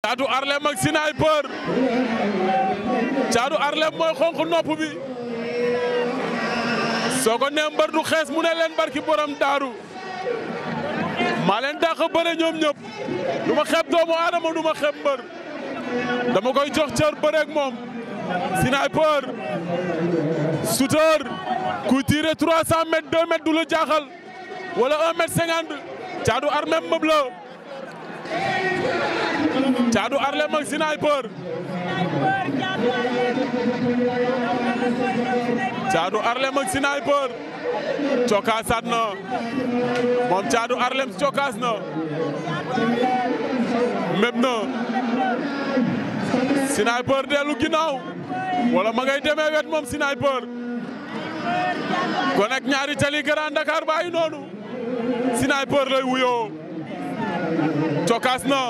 Caatu Arlem ak Sniper Caatu Arlem mooy xonq nopp bi soo ko nee mbër du xees mu ne leen barki borom daaru maa leen dàq bëre ñoom ñëpp du ma xeeb doomu aadama du ma xeeb mbër dama koy jox cër bëre ak moom Sniper shooter kuy tirer 300 mètres 2 mètres du la jaaxal wala 1 mètre 50 Caatu Arlem mëb la Caatu Arlem ak Sniper Caatu Arlem ak Sniper cokaasaat na moom Caatu Arlem cokaas na méb na Sniper dellu ginnaaw wala ma ngay demee wet moom Sniper kon ak ñaari tali Grand Dakar bàyyi noonu Sniper lay wuyoo cokaas na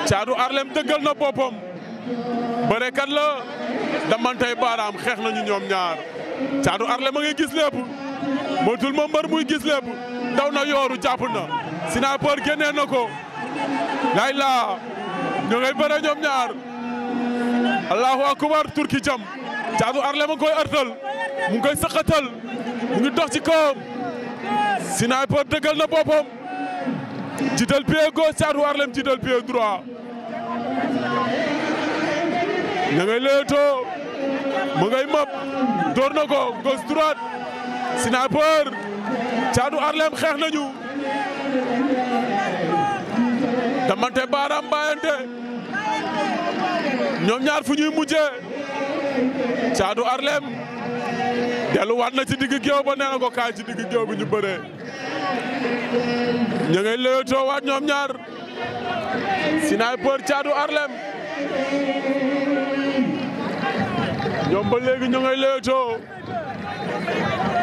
Caatu Arlem dëggal na boppam bërekat la damantey baaraam xeex nañu ñoom ñaar Caatu Arlem a ngi gis lépp moytul ma mbër muy gis lépp daw na yooru jàpp na Sniper génnee na ko ngay laa ñoo ngay bëre ñoom ñaar allahu akbar turki jam Caatu Arlem a ngi koy ërtal mu ngi koy sëqatal mu ngi dox ci kawam Sniper dëggal na boppam jiital pied gauche Caatu Arlem jiital pied droit ña ngay leetoo mu ngay mab door na ko gauche droite Sniper Caatu Arlem xeex nañu damante baaraam bàyyante ñoom ñaar fu ñuy mujjee Caatu Arlem delluwaat na ci digg géew ba nee na ko kaay ci digg géew bi ñu bëree ña ngay leetoo waat ñoom ñaar Sniper Caatu Arlem ñoom ba léegi ñu ngay leetoo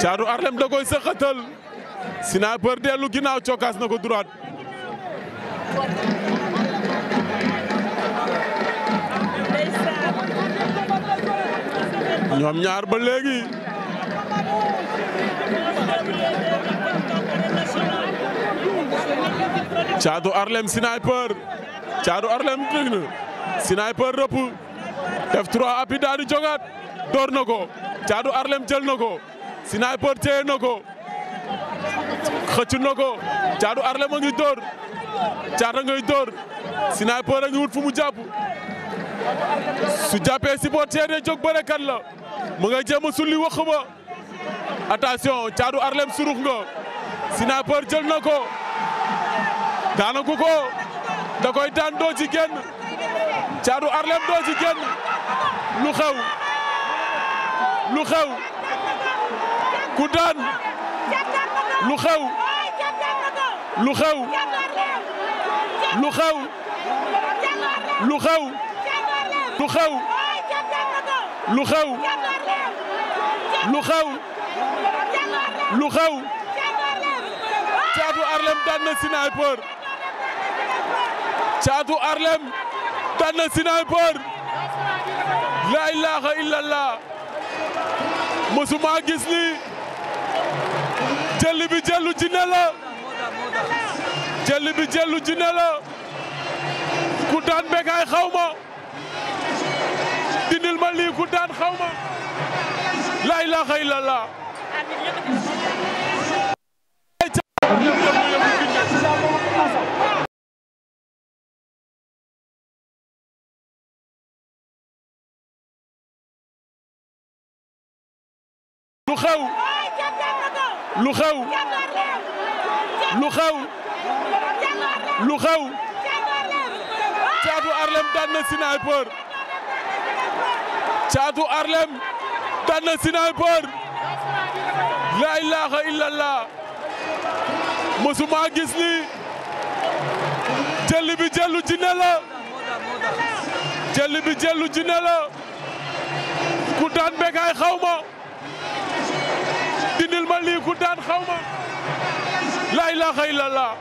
Caatu Arlem da koy sëqatal Sniper dellu ginnaaw cokaas na ko droite ñoom ñaar ba léegi Caatu Arlem Sniper Caatu Arlem dégg na Sniper rëpp def 3 appuis daal di jogaat door na ko Caatu Arlem jël na ko Sniper téye na ko xëcc na ko Caatu Arlem a ngi door Caatu ngay door Sniper a ngi wut fu mu jàpp su jàppee si boo teene jóg bërekat la mu nga jéem a sulli wax ba attention Caatu Arlem surux nga Sniper jël na ko daanagu ko da koy daan doo ci génn Caatu Arlem doo ci génn lu xew lu xew ku daan lu xew lu xew lu xew lu xew lu xew lu xew lu xew lu xew Caatu Arlem daan na Sniper Caatu Arlem daan na Sniper la ilaha illallah musuma gis ni jël bi jëlu jinne la jël bi jëlu jinne la ku daan Bécaye xawma dindil ma lii ku daan xawma la ilaha illallah lu xew lu xew lu xew lu xew Caatu Arlem daan na Sniper Caatu Arlem daan na Sniper la ilaha illallah musuma gis ni jël bi jëlu jinne la jël bi jëlu jinne la ku daan Bécaye xawma dindil ma lii ku daan xawma la ilaha illallah